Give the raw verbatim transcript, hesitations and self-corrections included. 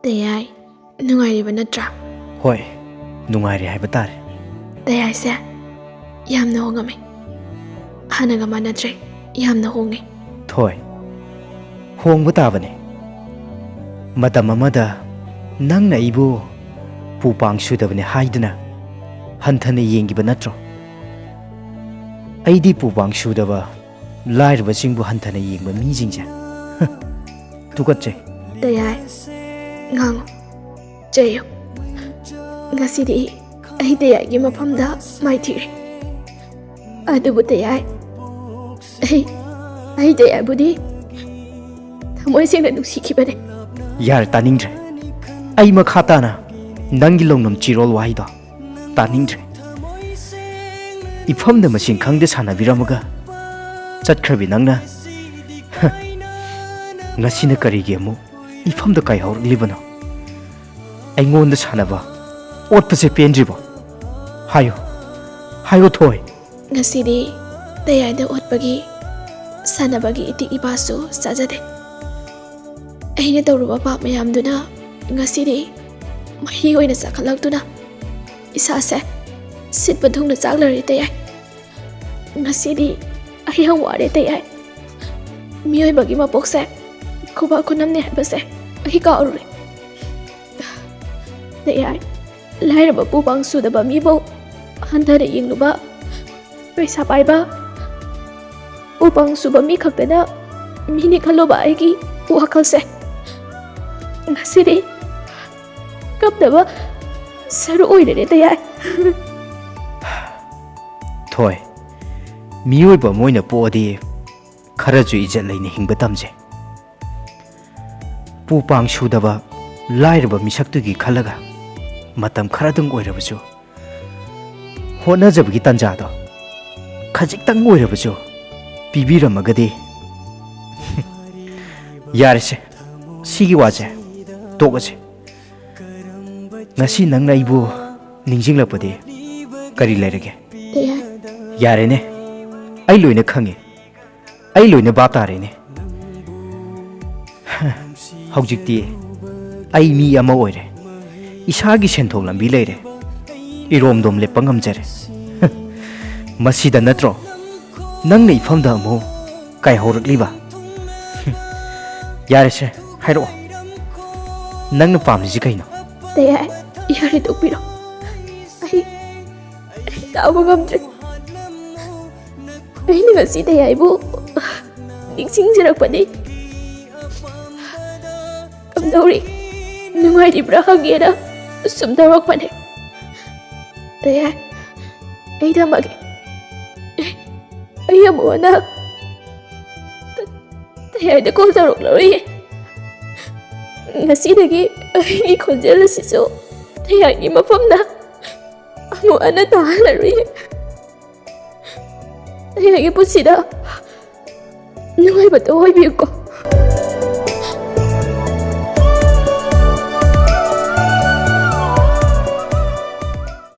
ꯇꯌꯥꯏ, ꯅꯨꯡꯉꯥꯏꯔꯤꯕ ꯅꯠꯇ꯭ꯔꯥ? ꯍꯣꯏ, ꯅꯨꯡꯉꯥꯏꯔꯤ ꯍꯥꯏꯕ ꯇꯥꯔꯦ꯫ ꯇꯌꯥꯏꯁꯦ ꯌꯥꯝꯅ ꯍꯣꯡꯉꯝꯃꯦ꯫ ꯍꯥꯟꯅꯒ ꯃꯥꯟꯅꯗ꯭ꯔꯦ, ꯌꯥꯝꯅ ꯍꯣꯡꯉꯦ꯫ ꯊꯣꯏ, ꯍꯣꯡꯕ ꯇꯥꯕꯅꯦ꯫ ꯃꯇꯝ ꯑꯃꯗ ꯅꯪꯅ ꯑꯩꯕꯨ ꯄꯨ ꯄꯥꯡ ꯁꯨꯗꯕꯅꯦ ꯍꯥꯏꯗꯨꯅ ꯍꯟꯊꯅ ꯌꯦꯡꯈꯤꯕ ꯅꯠꯇ꯭ꯔꯣ? ꯑꯩꯗꯤ ꯄꯨ ꯄꯥꯡ ꯁꯨꯗꯕ, ꯂꯥꯏꯔꯕꯁꯤꯡꯕꯨ ꯍꯟꯊꯅ ꯌꯦꯡꯕ ꯃꯤꯁꯤꯡꯁꯦ ꯇꯨꯀꯠꯆꯩ꯫ ꯇꯌꯥꯏ, ꯉꯥꯡꯉꯨ, ꯆꯩꯌꯨ꯫ ꯉꯁꯤꯗꯤ ꯑꯩ ꯇꯌꯥꯏꯒꯤ ꯃꯐꯝꯗ ꯃꯥꯏꯊꯤꯔꯦ꯫ ꯑꯗꯨꯕꯨ ꯇꯌꯥꯏ, ꯑꯩ, ꯑꯩ ꯇꯌꯥꯏꯕꯨꯗꯤ ꯊꯃꯣꯏ ꯁꯦꯡꯅ ꯅꯨꯡꯁꯤꯈꯤꯕꯅꯦ꯫ ꯌꯥꯔꯦ, ꯇꯥꯅꯤꯡꯗ꯭ꯔꯦ꯫ ꯑꯩ ꯃꯈꯥ ꯇꯥꯅ ꯅꯪꯒꯤ ꯂꯧꯅꯝ ꯆꯤꯔꯣꯜ ꯋꯥꯍꯩꯗꯣ ꯇꯥꯅꯤꯡꯗ꯭ꯔꯦ꯫ ꯏꯐꯝꯗ ꯃꯁꯤꯡ ꯈꯪꯗꯦ ꯁꯥꯟꯅꯕꯤꯔꯝꯃꯒ ꯆꯠꯈ꯭ꯔꯕꯤ ꯅꯪꯅ, ꯍ, ꯉꯁꯤꯅ ꯀꯔꯤꯒꯤ ꯑꯃꯨꯛ ꯏꯐꯝꯗ ꯀꯥꯏꯍꯧꯔꯛꯂꯤꯕꯅꯣ? ꯑꯩꯉꯣꯟꯗ ꯁꯥꯟꯅꯕ ꯑꯣꯠꯄꯁꯦ ꯄꯦꯟꯗ꯭ꯔꯤꯕꯣ? ꯍꯥꯏꯌꯨ, ꯍꯥꯏꯌꯨ ꯊꯣꯏ꯫ ꯉꯁꯤꯗꯤ ꯇꯌꯥꯏꯗ ꯑꯣꯠꯄꯒꯤ, ꯁꯥꯟꯅꯕꯒꯤ ꯏꯇꯤꯛ ꯏꯄꯥꯁꯨ ꯆꯥꯖꯗꯦ꯫ ꯑꯩꯅ ꯇꯧꯔꯨꯕ ꯄꯥꯞ ꯃꯌꯥꯝꯗꯨꯅ ꯉꯁꯤꯗꯤ ꯃꯍꯤ ꯑꯣꯏꯅ ꯆꯥꯈꯠꯂꯛꯇꯨꯅ ꯏꯁꯥꯁꯦ ꯁꯤꯠꯄ ꯊꯨꯡꯅ ꯆꯥꯛꯂꯔꯦ ꯇꯌꯥꯏ꯫ ꯉꯁꯤꯗꯤ ꯑꯩ ꯌꯥꯝ ꯋꯥꯔꯦ ꯇꯌꯥꯏ꯫ ꯃꯤꯑꯣꯏꯕꯒꯤ ꯃꯄꯣꯛꯁꯦ ꯈꯨꯕꯥꯛ ꯈꯨꯅꯝꯅꯦ ꯍꯥꯏꯕꯁꯦ ꯑꯩ ꯀꯥꯎꯔꯨꯔꯦ꯫ ꯇꯌꯥꯏ, ꯂꯥꯏꯔꯕ ꯄꯨ ꯄꯥꯡ ꯁꯨꯗꯕ ꯃꯤꯕꯨ ꯍꯟꯊꯅ ꯌꯦꯡꯂꯨꯕ, ꯄꯩꯁꯥ ꯄꯥꯏꯕ ꯄꯨ ꯄꯥꯡ ꯁꯨꯕ ꯃꯤ ꯈꯛꯇꯅ ꯃꯤꯅꯤ ꯈꯜꯂꯨꯕ ꯑꯩꯒꯤ ꯋꯥꯈꯜꯁꯦ ꯉꯁꯤꯗꯤ ꯀꯞꯅꯕ ꯁꯔꯨꯛ ꯑꯣꯏꯔꯦꯅꯦ ꯇꯌꯥꯏ꯫ ꯊꯣꯏ, ꯃꯤꯑꯣꯏꯕ ꯑꯃ ꯑꯣꯏꯅ ꯄꯣꯛꯑꯗꯤ ꯈꯔꯁꯨ ꯏꯖꯠ ꯂꯩꯅ ꯍꯤꯡꯕ ꯇꯝꯁꯦ꯫ ꯄꯨ ꯄꯥꯡ ꯁꯨꯗꯕ ꯂꯥꯏꯔꯕ ꯃꯤꯁꯛꯇꯨꯒꯤ ꯈꯜꯂꯒ ꯃꯇꯝ ꯈꯔꯗꯪ ꯑꯣꯏꯔꯕꯁꯨ ꯍꯣꯠꯅꯖꯕꯒꯤ ꯇꯥꯟꯖꯥꯗꯣ ꯈꯖꯤꯛꯇꯪ ꯑꯣꯏꯔꯕꯁꯨ ꯄꯤꯕꯤꯔꯝꯃꯒꯗꯤ꯫ ꯌꯥꯔꯦꯁꯦ, ꯁꯤꯒꯤ ꯋꯥꯁꯦ ꯇꯣꯛꯑꯁꯦ꯫ ꯉꯁꯤ ꯅꯪꯅ ꯑꯩꯕꯨ ꯅꯤꯡꯁꯤꯡꯂꯛꯄꯗꯤ ꯀꯔꯤ ꯂꯩꯔꯒꯦ? ꯇꯌꯥꯏ꯫ ꯌꯥꯔꯦꯅꯦ, ꯑꯩ ꯂꯣꯏꯅ ꯈꯪꯉꯦ, ꯑꯩ ꯂꯣꯏꯅ ꯚꯥꯞ ꯇꯥꯔꯦꯅꯦ꯫ ꯍꯧꯖꯤꯛꯇꯤ ꯑꯩ ꯃꯤ ꯑꯃ ꯑꯣꯏꯔꯦ꯫ ꯏꯁꯥꯒꯤ ꯁꯦꯟꯊꯣꯛ ꯂꯝꯕꯤ ꯂꯩꯔꯦ꯫ ꯏꯔꯣꯝꯗꯣꯝ ꯂꯦꯞꯄ ꯉꯝꯖꯔꯦ꯫ ꯃꯁꯤꯗ ꯅꯠꯇ꯭ꯔꯣ ꯅꯪꯅ ꯏꯐꯝꯗ ꯑꯃꯨꯛ ꯀꯥꯏꯍꯧꯔꯛꯂꯤꯕ? ꯌꯥꯔꯦꯁꯦ, ꯍꯥꯏꯔꯛꯑꯣ꯫ ꯅꯪꯅ ꯄꯥꯝꯂꯤꯁꯤ ꯀꯩꯅꯣ? ꯇꯌꯥꯏ, ꯌꯥꯔꯦ, ꯇꯣꯛꯄꯤꯔꯣ꯫ ꯑꯩ, ꯑꯩ ꯇꯥꯕ ꯉꯝꯗ꯭ꯔꯦ꯫ ꯑꯩꯅ ꯉꯁꯤ ꯇꯌꯥꯏꯕꯨ ꯅꯤꯡꯁꯤꯡꯖꯔꯛꯄꯅꯤ꯫ ꯀꯝꯗꯧꯔꯤ? ꯅꯨꯡꯉꯥꯏꯔꯤꯕ꯭ꯔꯥ ꯍꯪꯒꯦꯅ ꯁꯨꯝ ꯇꯧꯔꯛꯄꯅꯦ꯫ ꯇꯌꯥꯏ, ꯑꯩ ꯊꯝꯃꯒꯦ꯫ ꯑꯩ ꯑꯃꯨꯛ ꯍꯟꯅ ꯇꯌꯥꯏꯗ ꯀꯣꯜ ꯇꯧꯔꯛꯂꯔꯣꯏꯌꯦ꯫ ꯉꯁꯤꯗꯒꯤ ꯑꯩꯒꯤ ꯈꯣꯟꯖꯦꯜ ꯑꯁꯤꯁꯨ ꯇꯌꯥꯏꯒꯤ ꯃꯐꯝꯗ ꯑꯃꯨꯛ ꯍꯟꯅ ꯇꯥꯍꯜꯂꯔꯣꯏꯌꯦ꯫ ꯇꯌꯥꯏꯒꯤ ꯄꯨꯟꯁꯤꯗ ꯅꯨꯡꯉꯥꯏꯕꯗꯣ ꯑꯣꯏꯕꯤꯌꯨꯀꯣ꯫